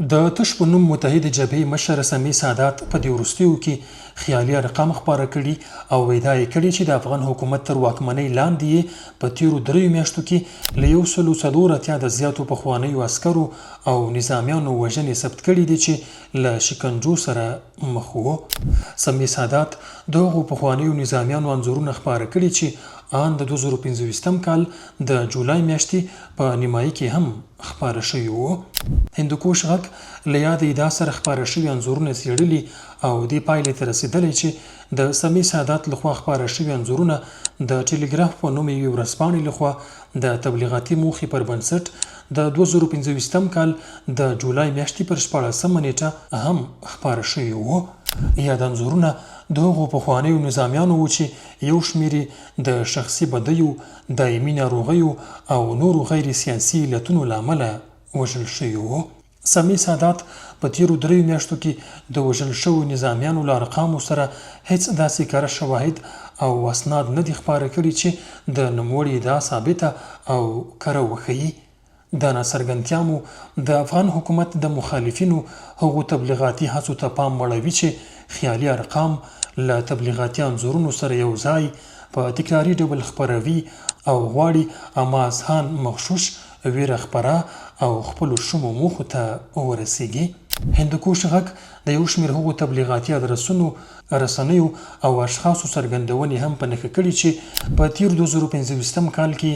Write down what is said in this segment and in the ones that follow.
د تش په نوم متحدې جبهې مشر سمیع سادات په دې وروستیو کې خیالي ارقام خپاره کړي او ادعا یې کړې چې د افغان حکومت تر واکمنۍ لاندې یې په تېرو دریو میاشتو کې له یو سلو 84 د زیاتو پخوانیو عسکرو او نظامیانو وژنې ثبت کړې دي چې له شکنجو سره مخ وو. سمیع سادات د هغو پخوانیو نظامیانو انځورونه خپاره کړي چې آن د 2025 کال د جولای میاشتې په نیمایي کې هم خپاره شوي وو. هندوکوش غږ له یادې ادعا سره خپاره شوي انځورونه څېړلي او دې پایلې ته رسېدلی چې د سمیع سادات له خوا خپاره شوي انځورونه د ټیلیګراف په نوم یوې ورځپاڼې له خوا د تبلیغاتي موخې پر بنسټ د 2025 کال د جولای میاشتې پر 16 نېټه هم خپاره شوي وو. یاد انځورونه د هغو پخوانیو نظامیانو وو چې یو شمېر یې د شخصي بدیو، دایمي ناروغیو او نورو غیر سیاسي علتونو له امله وژل شوي وو. سمیع سادات په تېرو دریو میاشتو کې د وژل شویو نظامیانو له ارقامو سره هېڅ داسې کره شواهد او اسناد نه دي خپاره کړي چې د نوموړي ادعا ثابته او کره وښيي. دا ناڅرګندتیا مو د افغان حکومت د مخالفینو هغو تبلیغاتي هڅو ته پام اړوي چې خیالي ارقام له تبلیغاتي انځورونو سره یو ځای په تکراري ډول خپروي او غواړي عامه اذهان مغشوش، ویره خپره او خپلو شومو موخو ته ورسیږي. هندوکوش غږ د یو شمېر هغو تبلیغاتي ادرسونو، رسنیو او اشخاصو څرګندونې هم په نښه کړي چې په تېر 2025 کال کې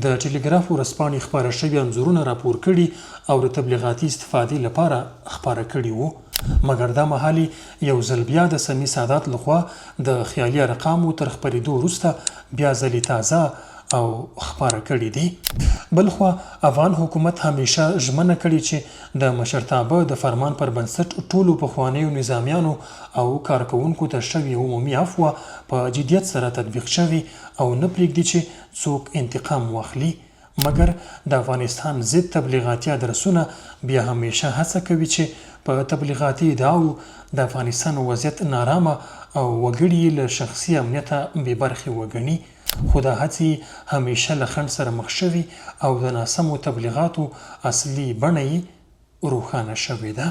د ټیلیګراف ورځپاڼې خپاره شوي انځورونه راپور کړي او د تبلیغاتي استفادې لپاره خپاره کړي وو، مګر دا مهال یې یو ځل بیا د سمیع سادات لخوا د خیالي ارقامو تر خپرېدو وروسته بیا ځلې تازه او خپاره کړي دي. بلخوا افغان حکومت همیشه ژمنه کړې چې د مشرتابه د فرمان پر بنسټ ټولو پخوانیو نظامیانو او کارکوونکو ته شوې عمومي عفوه په جدیت سره تطبیق شوې او نه پرېږدي چې څوک انتقام واخلي. مګر د افغانستان ضد تبلیغاتي ادرسونه بیا همیشه هڅه کوي چې په تبلیغاتي ادعاوو د افغانستان وضعیت نارامه او وګړي یې له شخصي امنیته بې برخې وګڼي. خو دا هڅې یې همیشه له خنډ سره مخ شوي او د ناسمو تبلیغاتو اصلي بڼه یې روښانه شوې ده.